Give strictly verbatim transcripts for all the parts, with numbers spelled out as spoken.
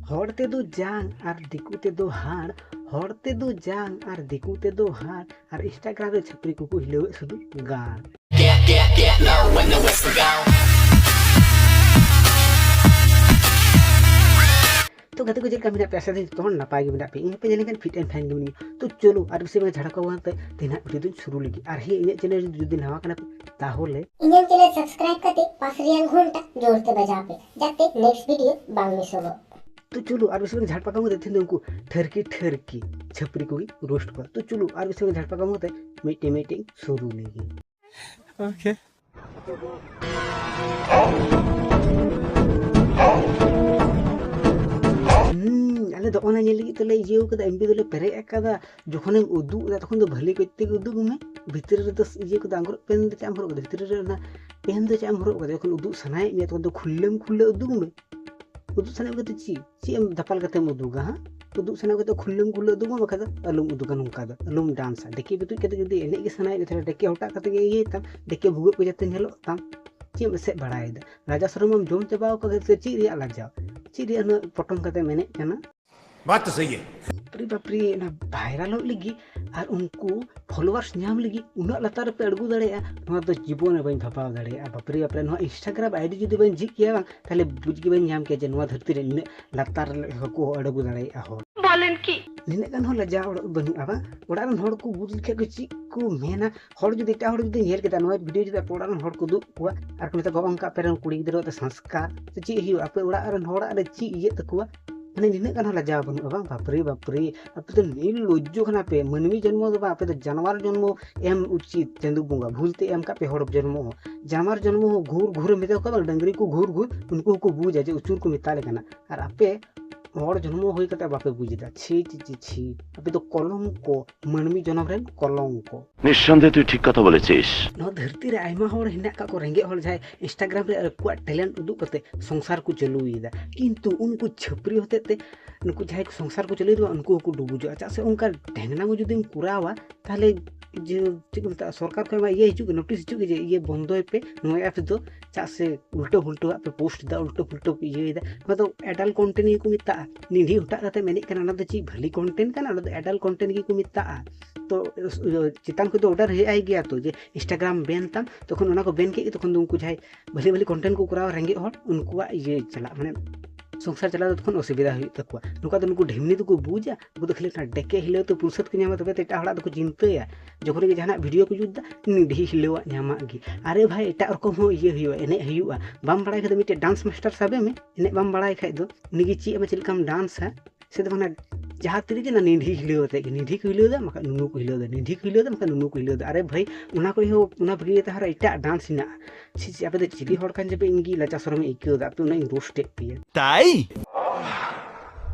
ᱦᱚᱲ ᱛᱮᱫᱚ ᱡᱟᱝ ᱟᱨ ᱫᱤᱠᱩ ᱛᱮᱫᱚ ᱦᱟᱲ, ᱦᱚᱲ ᱛᱮᱫᱚ ᱡᱟᱝ ᱟᱨ ᱫᱤᱠᱩ ᱛᱮᱫᱚ ᱦᱟᱲ, ᱟᱨ Instagram ᱨᱮ ᱪᱷᱟᱹᱯᱨᱤ ᱠᱚᱠᱚ ᱦᱤᱞᱟᱹᱣᱮᱫ ᱥᱩᱫᱷᱩ ᱜᱟᱲ᱾ ᱛᱚ ᱜᱟᱛᱮ ᱠᱚ, ᱪᱮᱫ ᱞᱮᱠᱟ ᱢᱮᱱᱟᱜ ᱯᱮᱭᱟ? ᱟᱥᱟ ᱫᱟᱹᱧ ᱡᱚᱛᱚ ᱦᱚᱲ ᱱᱟᱯᱟᱭ ᱜᱮ ᱢᱮᱱᱟᱜ ᱯᱮᱭᱟ᱾ ᱤᱧ ᱦᱚᱸᱯᱮ ᱧᱮᱞ ᱞᱮᱠᱷᱟᱱ fit and fine ᱜᱮ ᱢᱮᱱᱟᱹᱧᱟ᱾ ᱛᱚ ᱪᱚᱞᱚ, ᱟᱨ ᱵᱮᱥᱤ ᱵᱟᱝ ᱡᱷᱟᱲᱟ ᱠᱟᱣᱟᱱ ᱛᱮ ᱛᱮᱦᱮᱧᱟᱜ video ᱫᱚᱧ ᱥᱩᱨᱩ ᱞᱮᱜᱮ᱾ ᱟᱨ ᱦᱮᱸ, ᱤᱧᱟᱹᱜ channel ᱨᱮ ᱡᱩᱫᱤ ᱱᱟᱣᱟ ᱠᱟᱱᱟ ᱯᱮ, ᱛᱟᱦᱚᱞᱮ ᱤᱧᱟᱹᱜ channel subscribe ᱠᱟᱛᱮ ᱯᱟᱥ ᱨᱮᱭᱟᱜ ᱜᱷᱚᱱᱴᱟ ᱡᱳᱨ ᱛᱮ ᱵᱟᱡᱟᱣ ᱯᱮ, ᱡᱟᱛᱮ next video ᱵᱟᱝ ᱢᱤᱥᱚᱜᱚᱜ᱾ ᱛᱚ ᱪᱚᱞᱚ, ᱟᱨ ᱵᱮᱥᱤ ᱵᱟᱝ ᱡᱷᱟᱲᱯᱟ ᱠᱟᱣᱟᱱ ᱠᱟᱛᱮ ᱛᱮᱦᱮᱧ ᱫᱚ ᱩᱱᱠᱩ ᱴᱷᱟᱹᱨᱠᱤ ᱴᱷᱟᱹᱨᱠᱤ ᱪᱷᱟᱹᱯᱨᱤ ᱠᱚᱜᱮ roast ᱠᱚᱣᱟ᱾ ᱛᱚ ᱪᱚᱞᱚ, ᱟᱨ ᱵᱮᱥᱤ ᱵᱟᱝ ᱡᱷᱟᱲᱯᱟ ᱠᱟᱣᱟᱱ ᱠᱟᱛᱮ ᱢᱤᱫᱴᱮᱱ ᱢᱤᱫᱴᱮᱱ ᱥᱩᱨᱩ ᱞᱮᱜᱮ᱾ Okay. ᱦᱩᱸ, ᱟᱞᱮ ᱫᱚ ᱚᱱᱟ ᱧᱮᱞ ᱞᱟᱹᱜᱤᱫ ᱛᱮᱞᱮ ᱤᱭᱟᱹᱣ ᱠᱟᱫᱟ, MB ᱫᱚᱞᱮ ᱯᱮᱨᱮᱡ ᱟᱠᱟᱫᱟ᱾ ᱡᱚᱠᱷᱚᱱᱮᱢ ᱩᱫᱩᱜ ᱮᱫᱟ, ᱛᱚᱠᱷᱚᱱ ᱫᱚ ᱵᱷᱟᱹᱞᱤ ᱠᱚᱡ ᱛᱮᱜᱮ ᱩᱫᱩᱜ ᱢᱮ᱾ ᱵᱷᱤᱛᱨᱤ ᱨᱮᱫᱚ ᱤᱭᱟᱹ ᱠᱚᱫᱚ, ᱟᱝᱨᱚᱵ ᱯᱮᱱ ᱫᱚ ᱪᱮᱫ ᱮᱢ ᱦᱚᱨᱚᱜ ᱠᱟᱫᱟ? ᱵᱷᱤᱛᱨᱤ ᱨᱮ ᱚᱱᱟ ᱯᱮᱱ ᱫᱚ ᱪᱮᱫ ᱮᱢ ᱦᱚᱨᱚᱜ ᱠᱟᱫᱟ? ᱡᱚᱠᱷᱚᱱ ᱩᱫᱩᱜ ᱥᱟᱱᱟᱭᱮᱫ ᱢᱮᱭᱟ, ᱛᱚᱠᱷᱚᱱ ᱫᱚ ᱠᱷᱩᱞᱟᱹᱢ ᱠᱷᱩᱞᱟᱹ ᱩᱫᱩᱜ ᱢᱮ᱾ ᱩᱫᱩᱜ ᱥᱟᱱᱟᱭᱮᱫ ᱢᱮᱭᱟ ᱛᱚ ᱪᱮᱫ? ᱪᱮᱫ ᱮᱢ ᱫᱟᱯᱟᱞ ᱠᱟᱛᱮᱢ ᱩᱫᱩᱜᱟ, ᱦᱟᱸ? ᱩᱫᱩᱜ ᱥᱟᱱᱟ ᱠᱟᱛᱮ ᱠᱷᱩᱞᱟᱹᱢ ᱠᱷᱩᱞᱟᱹ ᱩᱫᱩᱜ ᱢᱮ, ᱵᱟᱠᱷᱟᱡ ᱫᱚ ᱟᱞᱚᱢ ᱩᱫᱩᱜᱟ ᱱᱚᱝᱠᱟ ᱫᱚ, ᱟᱞᱚᱢ ᱰᱟᱱᱥᱟ᱾ ᱰᱮᱠᱮ ᱵᱤᱛᱩᱡ ᱠᱟᱛᱮ ᱡᱩᱫᱤ ᱮᱱᱮᱡ ᱜᱮ ᱥᱟᱱᱟᱭᱮᱫ ᱢᱮᱭᱟ, ᱛᱟᱦᱞᱮ ᱰᱮᱠᱮ ᱦᱚᱴᱟᱜ ᱠᱟᱛᱮ ᱜᱮ ᱤᱭᱟᱹᱭ ᱛᱟᱢ, ᱰᱮᱠᱮ ᱵᱷᱩᱜᱟᱹᱜ ᱠᱚ ᱡᱟᱛᱮ ᱧᱮᱞᱚᱜ ᱛᱟᱢ᱾ ᱪᱮᱫ ᱮᱢ ᱮᱥᱮᱫ ᱵᱟᱲᱟᱭᱮᱫᱟ? ᱨᱟᱡᱟ ᱥᱚᱨᱚᱢ ᱮᱢ ᱡᱚᱢ ᱪᱟᱵᱟᱣ ᱠᱟᱫᱟ ᱥᱮ ᱪᱮᱫ ᱨᱮᱭᱟᱜ ᱞᱟᱡᱟᱣ? ᱪᱮᱫ ᱨᱮᱭᱟᱜ ᱩᱱᱟᱹᱜ ᱯᱚᱴᱚᱢ ᱠᱟᱛᱮᱢ ᱮᱱᱮᱡ ᱠᱟᱱᱟ? ᱵᱟᱛ ᱛᱚ ᱥᱟᱦᱤ ᱦᱮ᱾ ᱵᱟᱯᱨᱮ ᱵᱟᱯᱨᱮ, ᱚᱱᱟ ᱵᱷᱟᱭᱨᱟᱞᱚᱜ ᱞᱟᱹᱜᱤᱫ ᱟᱨ ᱩᱱᱠᱩ followers ᱧᱟᱢ ᱞᱟᱹᱜᱤᱫ ᱩᱱᱟᱹᱜ ᱞᱟᱛᱟᱨ ᱨᱮᱯᱮ ᱟᱬᱜᱚ ᱫᱟᱲᱮᱭᱟᱜᱼᱟ, ᱱᱚᱣᱟ ᱫᱚ ᱡᱤᱵᱚᱱ ᱨᱮ ᱵᱟᱹᱧ ᱵᱷᱟᱵᱟᱣ ᱫᱟᱲᱮᱭᱟᱜᱼᱟ᱾ ᱵᱟᱯᱨᱮ ᱵᱟᱯᱨᱮ, ᱱᱚᱣᱟ Instagram ID ᱡᱩᱫᱤ ᱵᱟᱹᱧ ᱡᱷᱤᱡ ᱠᱮᱭᱟ ᱵᱟᱝ, ᱛᱟᱦᱞᱮ ᱵᱩᱡᱽ ᱜᱮ ᱵᱟᱹᱧ ᱧᱟᱢ ᱠᱮᱭᱟ ᱡᱮ ᱱᱚᱣᱟ ᱫᱷᱟᱹᱨᱛᱤ ᱨᱮ ᱱᱤᱱᱟᱹᱜ ᱞᱟᱛᱟᱨ ᱦᱚᱸᱠᱚ ᱟᱬᱜᱚ ᱫᱟᱲᱮᱭᱟᱜᱼᱟ ᱦᱚᱲ᱾ ᱵᱚᱞᱮᱱ ᱠᱤ? ᱱᱤᱱᱟᱹᱜ ᱜᱟᱱ ᱦᱚᱸ ᱞᱟᱡᱟᱣ ᱵᱟᱹᱱᱩᱜᱼᱟ ᱵᱟᱝ? ᱚᱲᱟᱜ ᱨᱮᱱ ᱦᱚᱲ ᱠᱚ ᱵᱩᱡᱽ ᱞᱮᱠᱷᱟᱡ ᱠᱚ ᱪᱮᱫ ᱠᱚ ᱢᱮᱱᱟ? ᱦᱚᱲ ᱡᱩᱫᱤ, ᱮᱴᱟᱜ ᱦᱚᱲ ᱡᱩᱫᱤ ᱧᱮᱞ ᱠᱮᱫᱟ ᱱᱚᱣᱟ video, ᱡᱩᱫᱤ ᱟᱯᱮ ᱚᱲᱟᱜ ᱨᱮᱱ ᱦᱚᱲ ᱠᱚ ᱩᱫᱩᱜ ᱠᱚᱣᱟ ᱟᱨ ᱠᱚ ᱢᱮᱛᱟ ᱠᱚᱣᱟ, "ᱚᱱᱠᱟ ᱟᱯᱮ ᱨᱮᱱ ᱠᱩᱲᱤ ᱜᱤᱫᱽᱨᱟᱹ ᱛᱮ ᱥᱚᱝᱥᱠᱟᱨ ᱥᱮ ᱪᱮᱫ ᱦᱩᱭᱩᱜᱼᱟ?" ᱟᱯᱮ ᱚᱲᱟᱜ ᱨᱮᱱ ᱦᱚᱲᱟᱜ ᱨᱮ ᱪᱮᱫ ᱤᱭᱟᱹᱜ ᱛᱟᱠᱚᱣᱟ? ᱢᱟᱱᱮ ᱱᱤᱱᱟᱹᱜ ᱜᱟᱱ ᱦᱚᱸ ᱞᱟᱡᱟᱣ ᱵᱟᱹᱱᱩᱜᱼᱟ ᱵᱟᱝ? ᱵᱟᱯᱨᱮ ᱵᱟᱯᱨᱮ, ᱟᱯᱮ ᱫᱚ ᱱᱤᱨᱞᱚᱡᱡᱚ ᱠᱟᱱᱟ ᱯᱮ᱾ ᱢᱟᱹᱱᱢᱤ ᱡᱚᱱᱢᱚ ᱫᱚ ᱵᱟᱝ, ᱟᱯᱮ ᱫᱚ ᱡᱟᱱᱣᱟᱨ ᱡᱚᱱᱢᱚ ᱮᱢ ᱩᱪᱤᱛ᱾ ᱪᱟᱸᱫᱳ ᱵᱚᱸᱜᱟ ᱵᱷᱩᱞ ᱛᱮ ᱮᱢ ᱠᱟᱜ ᱯᱮ ᱦᱚᱲ ᱡᱚᱱᱢᱚ ᱦᱚᱸ᱾ ᱡᱟᱱᱣᱟᱨ ᱡᱚᱱᱢᱚ ᱦᱚᱸ ᱜᱷᱩᱨ ᱜᱷᱩᱨᱮ ᱢᱮᱛᱟ ᱠᱚᱣᱟ ᱵᱟᱝ, ᱰᱟᱹᱝᱨᱤ ᱠᱚ ᱜᱷᱩᱨ ᱜᱷᱩᱨ, ᱩᱱᱠᱩ ᱦᱚᱸᱠᱚ ᱵᱩᱡᱟ ᱡᱮ ᱩᱪᱩᱨ ᱠᱚ ᱢᱮᱛᱟ ᱞᱮ ᱠᱟᱱᱟ᱾ ᱟᱨ ᱟᱯᱮ ᱦᱚᱲ ᱡᱚᱱᱢᱚ ᱦᱩᱭ ᱠᱟᱛᱮ ᱵᱟᱯᱮ ᱵᱩᱡᱽ ᱮᱫᱟ᱾ ᱪᱷᱤ, ᱪᱷᱤ, ᱪᱷᱤ, ᱪᱷᱤ᱾ ᱟᱯᱮ ᱫᱚ ᱠᱚᱞᱚᱝᱠᱚ, ᱢᱟᱹᱱᱢᱤ ᱡᱚᱱᱚᱢ ᱨᱮᱱ ᱠᱚᱞᱚᱝᱠᱚ᱾ নিঃসন্দেহে তুই ঠিক কথা বলেছিস। ᱱᱚᱣᱟ ᱫᱷᱟᱹᱨᱛᱤ ᱨᱮ ᱟᱭᱢᱟ ᱦᱚᱲ ᱦᱮᱱᱟᱜ ᱠᱟᱜ ᱠᱚ, ᱨᱮᱸᱜᱮᱡ ᱦᱚᱲ, ᱡᱟᱦᱟᱸᱭ Instagram ᱨᱮ ᱟᱠᱚᱣᱟᱜ talent ᱩᱫᱩᱜ ᱠᱟᱛᱮ ᱥᱚᱝᱥᱟᱨ ᱠᱚ ᱪᱟᱹᱞᱩᱭᱮᱫᱟ, ᱠᱤᱱᱛᱩ ᱩᱱᱠᱩ ᱪᱷᱟᱹᱯᱨᱤ ᱦᱚᱛᱮᱡ ᱛᱮ ᱱᱩᱠᱩ ᱡᱟᱦᱟᱸᱭ ᱠᱚ ᱥᱚᱝᱥᱟᱨ ᱠᱚ ᱪᱟᱹᱞᱩᱭᱮᱫᱟ, ᱩᱱᱠᱩ ᱦᱚᱸᱠᱚ ᱰᱩᱵᱩᱡᱚᱜᱼᱟ᱾ ᱪᱮᱫᱟᱜ ᱥᱮ ᱚᱱᱠᱟ ᱰᱷᱮᱝᱱᱟ ᱠᱚ ᱡᱩᱫᱤᱢ ᱠᱚᱨᱟᱣᱟ, ᱛᱟᱦᱚᱞᱮ ᱡᱮ ᱪᱮᱫ ᱠᱚ ᱢᱮᱛᱟᱜᱼᱟ, ᱥᱚᱨᱠᱟᱨ ᱠᱷᱚᱱ ᱢᱟ ᱤᱭᱟᱹ ᱦᱤᱡᱩᱜ ᱜᱮ, notice ᱦᱤᱡᱩᱜ ᱜᱮ ᱡᱮ ᱤᱭᱟᱹ ᱵᱚᱱᱫᱚᱭ ᱯᱮ ᱱᱚᱣᱟ apps ᱫᱚ, ᱪᱮᱫᱟᱜ ᱥᱮ ᱩᱞᱴᱟᱹ ᱯᱩᱞᱴᱟᱹᱣᱟᱜ ᱯᱮ post ᱮᱫᱟ, ᱩᱞᱴᱟᱹ ᱯᱩᱞᱴᱟᱹ ᱯᱮ ᱤᱭᱟᱹᱭᱮᱫᱟ᱾ ᱱᱚᱣᱟ ᱫᱚ adult content ᱜᱮᱠᱚ ᱢᱮᱛᱟᱜᱼᱟ᱾ ᱱᱤᱰᱷᱤ ᱦᱚᱴᱟᱜ ᱠᱟᱛᱮᱢ ᱮᱱᱮᱡ ᱠᱟᱱᱟ, ᱚᱱᱟ ᱫᱚ ᱪᱮᱫ ᱵᱷᱟᱹᱞᱤ content ᱠᱟᱱᱟ? ᱚᱱᱟ ᱫᱚ adult content ᱜᱮᱠᱚ ᱢᱮᱛᱟᱜᱼᱟ᱾ ᱛᱚ ᱪᱮᱛᱟᱱ ᱠᱷᱚᱱ ᱫᱚ order ᱦᱮᱡ ᱟᱭ ᱜᱮᱭᱟ ᱛᱚ, ᱡᱮ Instagram ban ᱛᱟᱢ, ᱛᱚᱠᱷᱚᱱ ᱚᱱᱟ ᱠᱚ ban ᱠᱮᱫ ᱜᱮ, ᱛᱚᱠᱷᱚᱱ ᱫᱚ ᱩᱱᱠᱩ ᱡᱟᱦᱟᱸᱭ ᱵᱷᱟᱹᱞᱤ ᱵᱷᱟᱹᱞᱤ content ᱠᱚ ᱠᱚᱨᱟᱣᱟ, ᱨᱮᱸᱜᱮᱡ ᱦᱚᱲ, ᱩᱱᱠᱩᱣᱟᱜ ᱤᱭᱟᱹ ᱪᱟᱞᱟᱜ, ᱢᱟᱱᱮ ᱥᱚᱝᱥᱟᱨ ᱪᱟᱞᱟᱣ ᱫᱚ ᱛᱚᱠᱷᱚᱱ ᱚᱥᱩᱵᱤᱫᱷᱟ ᱦᱩᱭᱩᱜ ᱛᱟᱠᱚᱣᱟ᱾ ᱱᱚᱝᱠᱟ ᱫᱚ ᱱᱩᱠᱩ ᱰᱷᱤᱢᱱᱤ ᱫᱚᱠᱚ ᱵᱩᱡᱟ, ᱩᱱᱠᱩ ᱫᱚ ᱠᱷᱟᱹᱞᱤ ᱚᱱᱟ ᱰᱮᱠᱮ ᱦᱤᱞᱟᱹᱣ ᱛᱮ ᱯᱩᱨᱥᱟᱹᱫ ᱠᱚ ᱧᱟᱢᱟ, ᱛᱚᱵᱮ ᱛᱚ ᱮᱴᱟᱜ ᱦᱚᱲᱟᱜ ᱫᱚᱠᱚ ᱪᱤᱱᱛᱟᱹᱭᱟ᱾ ᱡᱚᱠᱷᱚᱱ ᱜᱮ ᱡᱟᱦᱟᱱᱟᱜ video ᱠᱚ ᱡᱩᱛ ᱫᱟ, ᱱᱤᱰᱷᱤ ᱦᱤᱞᱟᱹᱣᱟᱜ ᱧᱟᱢᱟᱜ ᱜᱮ᱾ ᱟᱨᱮ ᱵᱷᱟᱭ, ᱮᱴᱟᱜ ᱨᱚᱠᱚᱢ ᱦᱚᱸ ᱤᱭᱟᱹ ᱦᱩᱭᱩᱜᱼᱟ, ᱮᱱᱮᱡ ᱦᱩᱭᱩᱜᱼᱟ᱾ ᱵᱟᱢ ᱵᱟᱲᱟᱭ ᱠᱷᱟᱡ ᱫᱚ ᱢᱤᱫᱴᱮᱡ dance master ᱥᱟᱵᱮ ᱢᱮ, ᱮᱱᱮᱡ ᱵᱟᱢ ᱵᱟᱲᱟᱭ ᱠᱷᱟᱡ ᱫᱚ ᱩᱱᱤᱜᱮ ᱪᱮᱫ ᱟᱢᱟ, ᱪᱮᱫ ᱞᱮᱠᱟᱢ danceᱟ᱾ ᱥᱮ ᱫᱚ ᱢᱟᱱᱮ ᱡᱟᱦᱟᱸ ᱛᱤ ᱨᱮᱜᱮ ᱚᱱᱟ ᱱᱤᱰᱷᱤ ᱦᱤᱞᱟᱹᱣ ᱟᱛᱮᱫ ᱜᱮ, ᱱᱤᱰᱷᱤ ᱠᱚ ᱦᱤᱞᱟᱹᱣ ᱮᱫᱟ, ᱵᱟᱠᱷᱟᱡ ᱱᱩᱱᱩ ᱠᱚ ᱦᱤᱞᱟᱹᱣ ᱮᱫᱟ, ᱱᱤᱰᱷᱤ ᱠᱚ ᱦᱤᱞᱟᱹᱣ ᱮᱫᱟ, ᱵᱟᱠᱷᱟᱡ ᱱᱩᱱᱩ ᱠᱚ ᱦᱤᱞᱟᱹᱣ ᱮᱫᱟ᱾ ᱟᱨᱮ ᱵᱷᱟᱹᱭ, ᱚᱱᱟ ᱠᱚ ᱦᱚᱸ, ᱚᱱᱟ ᱵᱟᱹᱜᱤ ᱠᱟᱛᱮ ᱟᱨᱦᱚᱸ ᱮᱴᱟᱜ dance ᱦᱮᱱᱟᱜᱼᱟ᱾ ᱪᱷᱤ, ᱪᱷᱤ, ᱟᱯᱮ ᱫᱚ ᱪᱤᱞᱤ ᱦᱚᱲ ᱠᱟᱱ ᱪᱚᱯᱮ? ᱤᱧ ᱜᱮ ᱞᱟᱡᱟ ᱥᱚᱨᱚᱢᱤᱧ ᱟᱹᱭᱠᱟᱹᱣ ᱮᱫᱟ, ᱟᱯᱮ ᱩᱱᱟᱹᱜ ᱤᱧ roast ᱮᱫ ᱯᱮᱭᱟ᱾ ᱛᱟᱭ?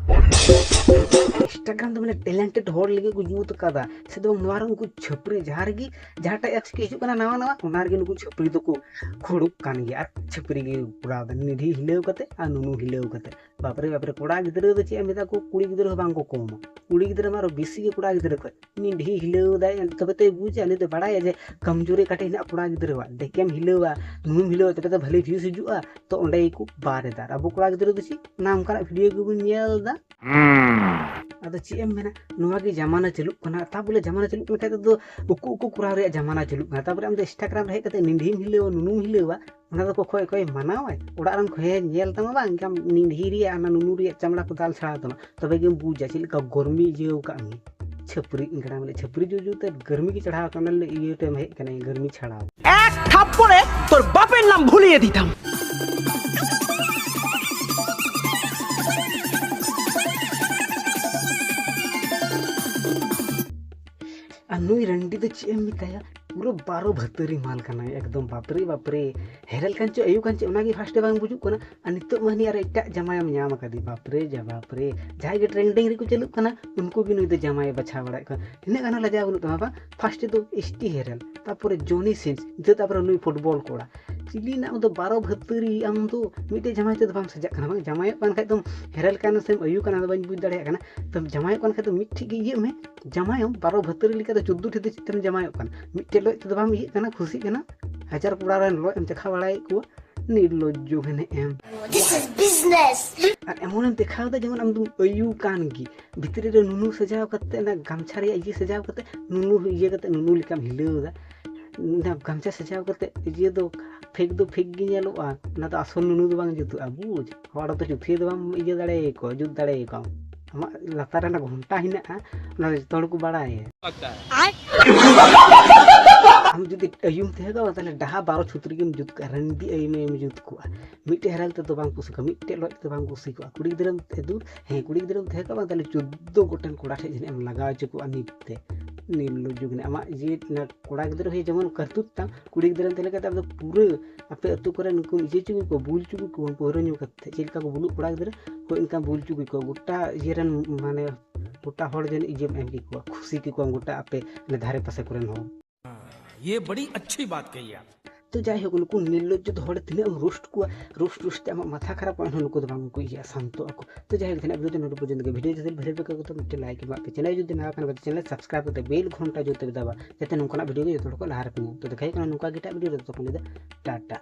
Instagram ᱫᱚ ᱢᱟᱱᱮ talented ᱦᱚᱲ ᱞᱟᱹᱜᱤᱫ ᱠᱚ ᱡᱩᱛ ᱟᱠᱟᱫᱟ᱾ ᱥᱮ ᱫᱚ ᱵᱟᱝ, ᱱᱚᱣᱟ ᱨᱮ ᱩᱱᱠᱩ ᱪᱷᱟᱹᱯᱨᱤ ᱡᱟᱦᱟᱸ ᱨᱮᱜᱮ, ᱡᱟᱦᱟᱸᱴᱟᱜ apps ᱜᱮ ᱦᱤᱡᱩᱜ ᱠᱟᱱᱟ ᱱᱟᱣᱟ ᱱᱟᱣᱟ, ᱚᱱᱟ ᱨᱮᱜᱮ ᱱᱩᱠᱩ ᱪᱷᱟᱹᱯᱨᱤ ᱫᱚᱠᱚ ᱠᱷᱩᱲᱩᱜ ᱠᱟᱱ ᱜᱮᱭᱟ᱾ ᱟᱨ ᱪᱷᱟᱹᱯᱨᱤ ᱜᱮ ᱠᱚᱨᱟᱣ ᱮᱫᱟ, ᱱᱤᱰᱷᱤ ᱦᱤᱞᱟᱹᱣ ᱠᱟᱛᱮ ᱟᱨ ᱱᱩᱱᱩ ᱦᱤᱞᱟᱹᱣ ᱠᱟᱛᱮ᱾ ᱵᱟᱯᱨᱮ ᱵᱟᱯᱨᱮ, ᱠᱚᱲᱟ ᱜᱤᱫᱽᱨᱟᱹ ᱫᱚ ᱪᱮᱫ ᱮᱢ ᱢᱮᱛᱟ ᱠᱚ, ᱠᱩᱲᱤ ᱜᱤᱫᱽᱨᱟᱹ ᱦᱚᱸ ᱵᱟᱝ ᱠᱚ ᱠᱚᱢᱟ᱾ ᱠᱩᱲᱤ ᱜᱤᱫᱽᱨᱟᱹ ᱢᱟ ᱟᱨᱚ ᱵᱮᱥᱤ ᱜᱮ ᱠᱚᱲᱟ ᱜᱤᱫᱽᱨᱟᱹ ᱠᱷᱚᱡ᱾ ᱱᱤᱰᱷᱤ ᱦᱤᱞᱟᱹᱣ ᱫᱟᱭ, ᱛᱚᱵᱮ ᱛᱚᱭ ᱵᱩᱡᱟ, ᱩᱱᱤ ᱫᱚ ᱵᱟᱲᱟᱭᱟ ᱡᱮ ᱠᱟᱢᱡᱩᱨᱤ ᱠᱟᱹᱴᱤᱡ ᱦᱮᱱᱟᱜ ᱠᱚᱲᱟ ᱜᱤᱫᱽᱨᱟᱹᱣᱟᱜ᱾ ᱰᱮᱠᱮᱢ ᱦᱤᱞᱟᱹᱣᱟ, ᱱᱩᱱᱩᱢ ᱦᱤᱞᱟᱹᱣᱟ, ᱛᱚᱵᱮ ᱛᱚ ᱵᱷᱟᱹᱞᱤ views ᱦᱤᱡᱩᱜᱼᱟ᱾ ᱛᱚ ᱚᱸᱰᱮ ᱜᱮᱠᱚ ᱵᱟᱨ ᱮᱫᱟ᱾ ᱟᱨ ᱟᱵᱚ ᱠᱚᱲᱟ ᱜᱤᱫᱽᱨᱟᱹ ᱫᱚ ᱪᱮᱫ, ᱚᱱᱟ ᱚᱱᱠᱟᱱᱟᱜ video ᱜᱮᱵᱚᱱ ᱧᱮᱞ ᱮᱫᱟ᱾ ᱟᱫᱚ ᱪᱮᱫ ᱮᱢ ᱢᱮᱱᱟ, ᱱᱚᱣᱟ ᱜᱮ ᱡᱟᱢᱟᱱᱟ ᱪᱟᱹᱞᱩᱜ ᱠᱟᱱᱟ᱾ ᱛᱟ ᱵᱚᱞᱮ ᱡᱟᱢᱟᱱᱟ ᱪᱟᱹᱞᱩᱜ ᱠᱟᱱ ᱠᱷᱟᱡ ᱫᱚ ᱩᱠᱩ ᱩᱠᱩ ᱠᱚᱨᱟᱣ ᱨᱮᱭᱟᱜ ᱡᱟᱢᱟᱱᱟ ᱪᱟᱹᱞᱩᱜ ᱠᱟᱱᱟ᱾ ᱛᱟᱯᱚᱨᱮ ᱟᱢ ᱫᱚ Instagram ᱨᱮ ᱦᱮᱡ ᱠᱟᱛᱮ ᱱᱤᱰᱷᱤᱢ ᱦᱤᱞᱟᱹᱣᱟ, ᱱᱩᱱᱩᱢ ᱦᱤᱞᱟᱹᱣᱟ, ᱚᱱᱟ ᱫᱚ ᱚᱠᱚᱭ ᱚᱠᱚᱭ ᱢᱟᱱᱟᱣᱟᱭ? ᱚᱲᱟᱜ ᱨᱮᱱ ᱠᱚ ᱦᱮᱡ ᱧᱮᱞ ᱛᱟᱢᱟ ᱵᱟᱝ, ᱮᱱᱠᱷᱟᱱ ᱱᱤᱰᱷᱤ ᱨᱮᱭᱟᱜ ᱚᱱᱟ ᱱᱩᱱᱩ ᱨᱮᱭᱟᱜ ᱪᱟᱢᱲᱟ ᱠᱚ ᱫᱟᱞ ᱪᱷᱟᱲᱟᱣ ᱛᱟᱢᱟ, ᱛᱚᱵᱮ ᱜᱮᱢ ᱵᱩᱡᱟ ᱪᱮᱫ ᱞᱮᱠᱟ ᱜᱚᱨᱢᱤ ᱤᱭᱟᱹᱣ ᱠᱟᱜ ᱢᱮ᱾ ᱪᱷᱟᱹᱯᱨᱤ ᱤᱧ ᱠᱟᱱᱟ ᱵᱚᱞᱮ, ᱪᱷᱟᱹᱯᱨᱤ ᱡᱩᱡᱩ ᱛᱮ ᱜᱚᱨᱢᱤ ᱜᱮ ᱪᱟᱲᱦᱟᱣ ᱠᱟᱱᱟ, ᱤᱭᱟᱹ ᱴᱟᱭᱤᱢ ᱦᱮᱡ ᱠᱟᱱᱟ, ᱜᱚᱨᱢᱤ ᱪᱷᱟᱲᱟᱣ᱾ এক থাপ্পড়ে তোর বাপের নাম ভুলিয়ে দিতাম। ᱟᱨ ᱱᱩᱭ ᱨᱟᱱᱰᱤ ᱫᱚ ᱪᱮᱫ ᱮᱢ ᱢᱮᱛᱟᱭᱟ, ᱯᱩᱨᱟᱹ ᱵᱟᱨᱚ ᱵᱷᱟᱹᱛᱟᱹᱨᱤ ᱢᱟᱞ ᱠᱟᱱᱟᱭ, ᱮᱠᱫᱚᱢ ᱵᱟᱯᱨᱮ ᱵᱟᱯᱨᱮ᱾ ᱦᱮᱨᱮᱞ ᱠᱟᱱ ᱪᱚ ᱟᱹᱭᱩ ᱠᱟᱱ ᱪᱚ ᱚᱱᱟᱜᱮ ᱯᱷᱟᱥᱴᱮ ᱵᱟᱝ ᱵᱩᱡᱩᱜ ᱠᱟᱱᱟ᱾ ᱟᱨ ᱱᱤᱛᱚᱜ ᱢᱟ ᱦᱟᱹᱱᱤ ᱟᱨ ᱮᱴᱟᱜ ᱡᱟᱢᱟᱭᱮᱢ ᱧᱟᱢ ᱟᱠᱟᱫᱮ, ᱵᱟᱯᱨᱮ ᱡᱟ ᱵᱟᱯᱨᱮ᱾ ᱡᱟᱦᱟᱸᱭ ᱜᱮ ᱴᱨᱮᱱᱰᱤᱝ ᱨᱮᱠᱚ ᱪᱟᱹᱞᱩᱜ ᱠᱟᱱᱟ, ᱩᱱᱠᱩ ᱜᱮ ᱱᱩᱭ ᱫᱚ ᱡᱟᱢᱟᱭᱮ ᱵᱟᱪᱷᱟᱣ ᱵᱟᱲᱟᱭᱮᱫ ᱠᱚᱣᱟ᱾ ᱛᱤᱱᱟᱹᱜ ᱜᱟᱱ ᱞᱟᱡᱟᱣ ᱵᱟᱹᱱᱩᱜ ᱛᱟᱢᱟ ᱵᱟᱝ? ᱯᱷᱟᱥᱴᱮ ᱫᱚ ᱮᱥ ᱴᱤ ᱦᱮᱨᱮᱞ, ᱛᱟᱨᱯᱚᱨᱮ ᱡᱚᱱᱤ ᱥᱤᱱᱥ, ᱱᱤᱛᱚᱜ ᱛᱟᱨᱯᱚᱨᱮ ᱱᱩᱭ ᱯᱷᱩᱴᱵᱚᱞ ᱠᱚᱲᱟ᱾ ᱪᱤᱞᱤ ᱨᱮᱱᱟᱜ ᱟᱢ ᱫᱚ ᱵᱟᱨᱚ ᱵᱷᱟᱹᱛᱟᱹᱨᱤ, ᱟᱢ ᱫᱚ ᱢᱤᱫᱴᱮᱡ ᱡᱟᱢᱟᱭ ᱛᱮᱫᱚ ᱵᱟᱢ ᱥᱟᱡᱟᱜ ᱠᱟᱱᱟ ᱵᱟᱝ? ᱡᱟᱢᱟᱭᱚᱜ ᱠᱟᱱ ᱠᱷᱟᱡ ᱫᱚᱢ ᱦᱮᱨᱮᱞ ᱠᱟᱱᱟ ᱥᱮᱢ ᱟᱹᱭᱩ ᱠᱟᱱᱟ, ᱟᱫᱚ ᱵᱟᱹᱧ ᱵᱩᱡᱽ ᱫᱟᱲᱮᱭᱟᱜ ᱠᱟᱱᱟ᱾ ᱛᱚ ᱡᱟᱢᱟᱭᱚᱜ ᱠᱟᱱ ᱠᱷᱟᱡ ᱫᱚ ᱢᱤᱫᱴᱷᱮᱡ ᱜᱮ ᱤᱭᱟᱹᱜ ᱢᱮ, ᱡᱟᱢᱟᱭᱚᱜ ᱵᱟᱨᱚ ᱵᱷᱟᱹᱛᱟᱹᱨᱤ ᱞᱮᱠᱟ ᱫᱚ ᱪᱳᱫᱽᱫᱳ ᱴᱷᱮᱡ ᱫᱚ ᱪᱮᱫ ᱛᱮᱢ ᱡᱟᱢᱟᱭᱚᱜ ᱠᱟᱱᱟ? ᱢᱤᱫᱴᱮᱡ ᱞᱚᱡ ᱛᱮᱫᱚ ᱵᱟᱢ ᱤᱭᱟᱹᱜ ᱠᱟᱱᱟ, ᱠᱷᱩᱥᱤᱜ ᱠᱟᱱᱟ? ᱦᱟᱡᱟᱨ ᱠᱚᱲᱟ ᱨᱮᱱ ᱞᱚᱡ ᱮᱢ ᱪᱟᱠᱷᱟ ᱵᱟᱲᱟᱭᱮᱫ ᱠᱚᱣᱟ, ᱱᱤᱨᱞᱚᱡᱽᱡᱚ ᱜᱮ ᱱᱮᱜ ᱮᱢ᱾ This is business. ᱟᱨ ᱮᱢᱚᱱᱮᱢ ᱫᱮᱠᱷᱟᱣ ᱮᱫᱟ ᱡᱮᱢᱚᱱ ᱟᱢ ᱫᱚᱢ ᱟᱹᱭᱩ ᱠᱟᱱ ᱜᱮ, ᱵᱷᱤᱛᱨᱤ ᱨᱮ ᱱᱩᱱᱩ ᱥᱟᱡᱟᱣ ᱠᱟᱛᱮ, ᱚᱱᱟ ᱜᱟᱢᱪᱷᱟ ᱨᱮᱭᱟᱜ ᱤᱭᱟᱹ ᱥᱟᱡᱟᱣ ᱠᱟᱛᱮ, ᱱᱩᱱᱩ ᱤᱭᱟᱹ ᱠᱟᱛᱮ, ᱱᱩᱱᱩ ᱞᱮᱠᱟᱢ ᱦᱤᱞᱟᱹᱣ ᱮᱫᱟ᱾ ᱚᱱᱟ ᱜᱟᱢᱪᱷᱟ ᱥᱟᱡᱟᱣ ᱠᱟᱛᱮ ᱤᱭᱟᱹ ᱫᱚ ᱯᱷᱮᱠ ᱫᱚ ᱯᱷᱮᱠ ᱜᱮ ᱧᱮᱞᱚᱜᱼᱟ, ᱚᱱᱟ ᱫᱚ ᱟᱥᱚᱞ ᱱᱩᱱᱩ ᱫᱚ ᱵᱟᱝ ᱡᱩᱛᱩᱜᱼᱟ, ᱵᱩᱡᱽ᱾ ᱦᱚᱲ ᱫᱚ ᱪᱩᱛᱷᱤᱭᱟᱹ ᱫᱚ ᱵᱟᱢ ᱤᱭᱟᱹ ᱫᱟᱲᱮᱭᱟᱠᱚᱣᱟ, ᱡᱩᱛ ᱫᱟᱲᱮᱭᱟᱠᱚᱣᱟ᱾ ᱟᱢᱟᱜ ᱞᱟᱛᱟᱨ ᱨᱮ ᱚᱱᱟ ᱜᱷᱚᱱᱴᱟ ᱦᱮᱱᱟᱜᱼᱟ, ᱚᱱᱟ ᱫᱚ ᱡᱚᱛᱚ ᱦᱚᱲ ᱠᱚ ᱵᱟᱲᱟᱭᱟ᱾ ᱟᱢ ᱡᱩᱫᱤ ᱟᱹᱭᱩᱢ ᱛᱟᱦᱮᱸ ᱠᱚᱜᱼᱟ, ᱛᱟᱦᱞᱮ ᱰᱟᱦᱟ ᱵᱟᱨᱚ ᱪᱷᱩᱛᱨᱤ ᱜᱮᱢ ᱡᱩᱛ ᱠᱚᱜᱼᱟ, ᱨᱟᱹᱱᱰᱤ ᱟᱹᱭᱩᱢ ᱮᱢ ᱡᱩᱛ ᱠᱚᱜᱼᱟ᱾ ᱢᱤᱫᱴᱮᱡ ᱦᱮᱨᱮᱞ ᱛᱮᱫᱚ ᱵᱟᱝ ᱠᱩᱥᱤ ᱠᱚᱜᱼᱟ, ᱢᱤᱫᱴᱮᱡ ᱞᱚᱡ ᱛᱮᱫᱚ ᱵᱟᱝ ᱠᱩᱥᱤ ᱠᱚᱜᱼᱟ᱾ ᱠᱩᱲᱤ ᱜᱤᱫᱽᱨᱟᱹᱢ ᱛᱮ-, ᱫᱩ-, ᱦᱮᱸ, ᱠᱩᱲᱤ ᱜᱤᱫᱽᱨᱟᱹᱢ ᱛᱟᱦᱮᱸ ᱠᱚᱜᱼᱟ ᱵᱟᱝ, ᱛᱟᱦᱞᱮ ᱪᱳᱫᱽᱫᱳ ᱜᱚᱴᱮᱱ ᱠᱚᱲᱟ ᱴᱷᱮᱡ ᱡᱟᱹᱱᱤᱡ ᱮᱢ ᱞᱟᱜᱟᱣ ᱦᱚᱪᱚ ᱠᱚᱜᱼᱟ ᱱᱤᱛ ᱛᱮ᱾ ᱱᱤᱨᱞᱚᱡᱽᱡᱚ ᱜᱮ ᱟᱢᱟᱜ ᱤᱭᱟᱹ, ᱚᱱᱟ ᱠᱚᱲᱟ ᱜᱤᱫᱽᱨᱟᱹ ᱦᱩᱭ ᱡᱮᱢᱚᱱ ᱠᱟᱹᱨᱛᱩᱛ ᱛᱟᱢ, ᱠᱩᱲᱤ ᱜᱤᱫᱽᱨᱟᱹ ᱛᱟᱦᱮᱸ ᱞᱮᱱᱠᱷᱟᱱ ᱫᱚ ᱟᱢ ᱫᱚ ᱯᱩᱨᱟᱹ ᱟᱯᱮ ᱟᱹᱛᱩ ᱠᱚᱨᱮ ᱱᱩᱠᱩᱢ ᱤᱭᱟᱹ ᱦᱚᱪᱚ ᱠᱮᱠᱚᱣᱟ, ᱵᱩᱞ ᱦᱚᱪᱚ ᱠᱮᱠᱚᱣᱟᱢ ᱯᱟᱹᱣᱨᱟᱹ ᱧᱩ ᱠᱟᱛᱮ᱾ ᱪᱮᱫ ᱞᱮᱠᱟ ᱠᱚ ᱵᱩᱞᱩᱜ ᱠᱚᱲᱟ ᱜᱤᱫᱽᱨᱟᱹ, ᱦᱳᱭ ᱚᱱᱠᱟ ᱵᱩᱞ ᱦᱚᱪᱚ ᱠᱮᱠᱚᱣᱟ᱾ ᱜᱚᱴᱟ ᱤᱭᱟᱹ ᱨᱮᱱ, ᱢᱟᱱᱮ, ᱜᱚᱴᱟ ᱦᱚᱲ ᱡᱟᱹᱱᱤᱡ ᱤᱭᱟᱹᱢ ᱮᱢ ᱠᱮᱠᱚᱣᱟ, ᱠᱷᱩᱥᱤ ᱠᱮᱠᱚᱣᱟᱢ ᱜᱚᱴᱟ ᱟᱯᱮ ᱚᱱᱟ ᱫᱷᱟᱨᱮ ᱯᱟᱥᱮ ᱠᱚᱨᱮᱱ ᱦᱚᱲ᱾ ये बड़ी अच्छी बात कही आप। ᱛᱚ ᱡᱟᱭᱦᱳᱠ, ᱱᱩᱠᱩ ᱱᱤᱨᱞᱚᱡᱽᱡᱚ ᱫᱚ ᱦᱚᱲ ᱛᱤᱱᱟᱹᱜ ᱮᱢ ᱨᱳᱥᱴ ᱠᱚᱣᱟ, ᱨᱳᱥᱴ ᱨᱳᱥᱴ ᱛᱮ ᱟᱢᱟᱜ ᱢᱟᱛᱷᱟ ᱠᱷᱟᱨᱟᱯᱚᱜᱼᱟ, ᱮᱱᱦᱚᱸ ᱱᱩᱠᱩ ᱫᱚ ᱵᱟᱝ ᱠᱚ ᱤᱭᱟᱹᱜᱼᱟ, ᱥᱟᱱᱛᱚᱜ ᱟᱠᱚ᱾ ᱛᱚ ᱡᱟᱭᱦᱳᱠ, ᱛᱮᱱᱟᱜ ᱵᱷᱤᱰᱤᱭᱳ ᱫᱚ ᱱᱚᱰᱮ ᱯᱚᱨᱡᱚᱱᱛᱚ ᱜᱮ᱾ ᱵᱷᱤᱰᱤᱭᱳ ᱡᱩᱫᱤ ᱵᱷᱟᱞᱮ ᱯᱮ ᱟᱹᱭᱠᱟᱹᱣ ᱠᱮᱫᱟ, ᱢᱤᱫᱴᱮᱱ ᱞᱟᱭᱤᱠ ᱮᱢᱟᱜ ᱯᱮ᱾ ᱪᱮᱱᱮᱞ ᱡᱩᱫᱤ ᱱᱟᱣᱟ ᱠᱟᱱᱟ, ᱪᱮᱱᱮᱞ ᱥᱟᱵᱥᱠᱨᱟᱭᱤᱵ ᱠᱟᱛᱮ ᱵᱮᱞ ᱜᱷᱚᱱᱴᱟ ᱡᱩᱛ ᱯᱮ ᱫᱟᱵᱟ, ᱡᱟᱛᱮ ᱱᱚᱝᱠᱟᱱᱟᱜ ᱵᱷᱤᱰᱤᱭᱳ ᱜᱮ ᱡᱚᱛᱚ ᱦᱚᱲ ᱠᱚ ᱞᱟᱦᱟ ᱨᱮᱯᱮ ᱧᱟᱢ᱾ ᱛᱚ ᱫᱮᱠᱷᱟ ᱦᱩᱭᱩᱜ ᱠᱟᱱᱟ ᱱᱚᱝᱠᱟ ᱜᱮ ᱮᱴᱟᱜ ᱵᱷᱤᱰᱤᱭᱳ ᱨᱮ, ᱛᱚᱛᱚᱠᱷᱚᱱ ᱫᱚ ᱴᱟᱴᱟ᱾